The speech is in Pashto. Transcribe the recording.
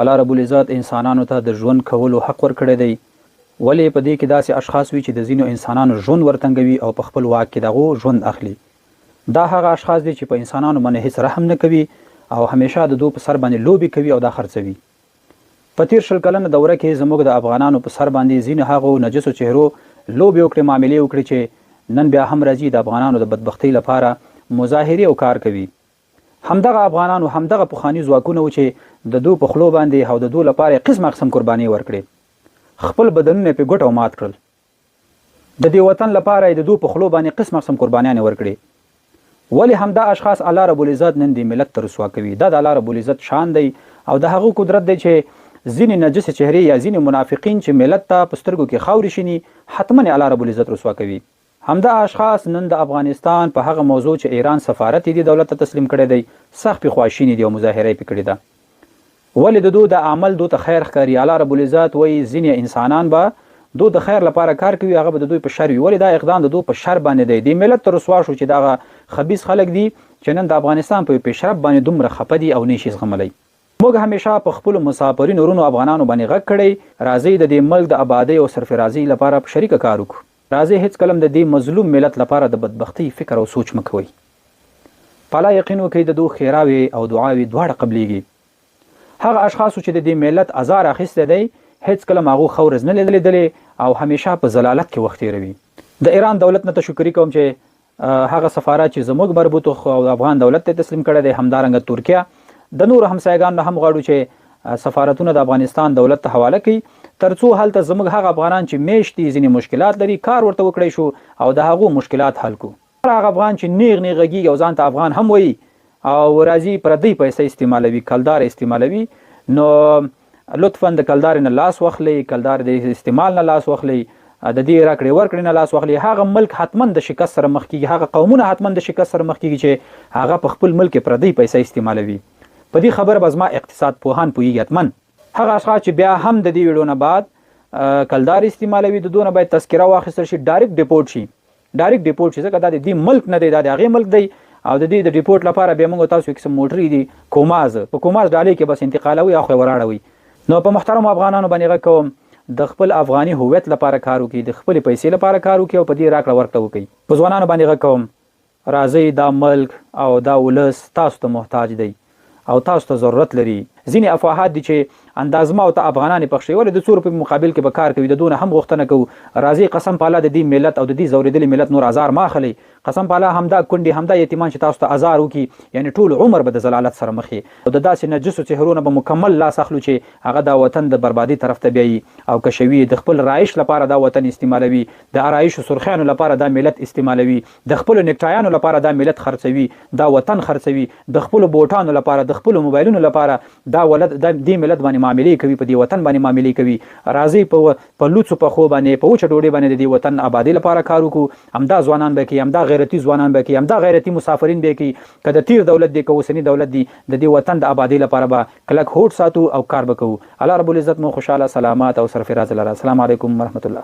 الله رب العزت انسانانو ته د ژوند کولو حق ورکړی دی، ولې په دې کې داسې اشخاص وي چې د ځینو انسانانو ژوند ورتنګوي او په خپل واک کې د هغو ژوند اخلي. دا هغه اشخاص دي چې په انسانانو باندې هیڅ رحم نه کوي او همیشه د دوی په سر باندې لوبې کوي او دا خرڅوي. په تیر 20 کلنه دوره کې زموږ د افغانانو په سر باندې ځینو هغو نجسو چهرو لوبې وکړې، معاملې وکړې چې نن بیا هم راځي د افغانانو د بدبختۍ لپاره مظاهرې او کار کوي. همدغه افغانانو، همدغه پخواني ځواکونه وو چې د دوی په خولو باندې او د دوی لپاره یې قسمه قسم قربانۍ ورکړې، خپل بدنونه یې پرې ګوټ او مات کړل، د دې وطن لپاره یې د دوی په خولو باندې قسمه قسم قربانیانې ورکړې. ولې همدا اشخاص الله رب العزت نن دې ملت ته رسوا کوي؟ دا د الله رب العزت شان دی او د هغه قدرت دی چې ځینې نجسې چهرې یا ځینې منافقین چې ملت ته په سترګو کې خاورې شیني، حتما یې الله رب العزت رسوا کوي. همدا اشخاص نن د افغانستان په هغه موضوع چې ایران سفارت یې دې دولت ته تسلیم کړی دی، سخت پې خواشیني دي او مظاهره یې پې کړې ده. ولې د دوی دا عمل دوی ته خیر ښکاري؟ الله رب العزت وایي ځینې انسانان به دوی د خیر لپاره کار کوي، هغه به د دوی په شر وي. ولې دا اقدام د دوی په شر باندې دی؟ دې ملت ته رسوا شو چې دغه خبیث خلک دي چې نن د افغانستان په پیشرفت باندې دومره خپه دي او نه شي زغملی. موږ همیشه په خپلو مسافرینو ورونو افغانانو باندې غږ کړی، راځئ د دې ملک د ابادۍ او سرفرازۍ لپاره په شریکه کار وکړو. راځئ هیڅکله هم د دې مظلوم ملت لپاره د بدبختۍ فکر او سوچ مه کوئ. په الله یقین وکړئ د دوی ښېراوې او دعاوې دواړه قبلیږي. هغه اشخاصو چې د دې ملت ازار اخیستی دی هیڅکله هم هغو ښه ورځ نه لیدلې او همیشه په ذلالت کې وخت تیروي. د ایران دولت نه تشکري کوم چې هغه سفارت چې زموږ مربوط او افغان دولت ته تسلیم کړی دی، همدارنګه ترکیه د نورو همسایګانو نه هم غواړو چې سفارتونه د افغانستان دولت ته حواله کړي ترڅو هلته زموږ هغه افغانان چې میشت دي ځینې مشکلات لري کار ورته وکړای شو او د هغو مشکلات حل کړو. هر هغه افغان چې نیغ نیغ غږیږي او ځان ته افغان هم وایي او راځي پردۍ پیسې استعمالوي، کلدار استعمالوي، نو لطفا د کلدارې نه لاس واخلئ، کلدارې د استعمال نه لاس واخلئ، د دې راکړې ورکړې نه لاس واخلئ. هغه ملک حتما د شکست سره مخ کیږي، هغه قومونه حتما د شکست سره مخ کیږي چې هغه په خپل ملک کې پردۍ پیسې استعمالوي. په دې خبره به زما اقتصاد پوهان پوهیږي. حتما هغه اشخاص چې بیا هم د دې ویډیو نه بعد کلدار استعمالوي، د دوی نه باید تذکره واخیستل شي، ډایرکټ ډیپورټ شي، ډایرکټ ډیپورټ شي، ځکه دا د دې ملک نه دی، دا د هغې ملک دی. او د دې د ډیپورټ لپاره بیا موږ تاسو قسم موټرې دي کوماز په کوماز ډالۍ کې بس انتقالوي او خو وراړوي. نو په محترمو افغانانو باندې غږ کوم د خپل افغاني هویت لپاره کار وکړي، د خپلې پیسې لپاره کار وکړي او په دې راکړه ورکړه وکړي. په ځوانانو باندې غږ کوم راځئ دا ملک او دا ولس تاسو ته محتاج دی او تاسو ته ضرورت لري. ځینې افواهات دي چې اندازما او ته افغانان یې پخښوي، ولې د څو روپیو په مقابل کې به کار کوي؟ د دوی نه هم غوښتنه کوو، راځئ قسم په الله د دې ملت او د دې ځورېدلي ملت نور ازار مه اخلئ. قسم په الله همدا کونډې، همدا یتیمان چې تاسو ته ازار وکړي، یعنې ټول عمر به د ذلالت سره مخ یې او د داسې نجسو څهرو نه به مکمل لاس اخلو چې هغه دا وطن د بربادۍ طرف ته بیایي او کشوي یې، د خپل رایش لپاره دا وطن استعمالوي، د ارایشو سرخیانو لپاره دا ملت استعمالوي، د خپلو نیکټایانو لپاره دا ملت خرڅوي، دا وطن خرڅوي، د خپلو بوټانو لپاره، د خپلو موبایلونو لپاره دا ولد د دې ملت باندې معاملې کوي، په دې وطن باندې معاملې کوي. راځئ په په لوڅو پښو باندې، په وچه ډوډۍ باندې د دې وطن آبادۍ لپاره کار وکړو. همدا ځوانان به کوي، همدا غیرتي ځوانان به کوي، همدا غیرتي مسافرین به کوي، که د تیر دولت دی که اوسنی دولت دی، د دې وطن د آبادۍ لپاره به کلک هوډ ساتو او کار به کوو. الله رب العزت مو خوشحاله، سلامت او سرفراز لره. السلام علیکم ورحمت الله.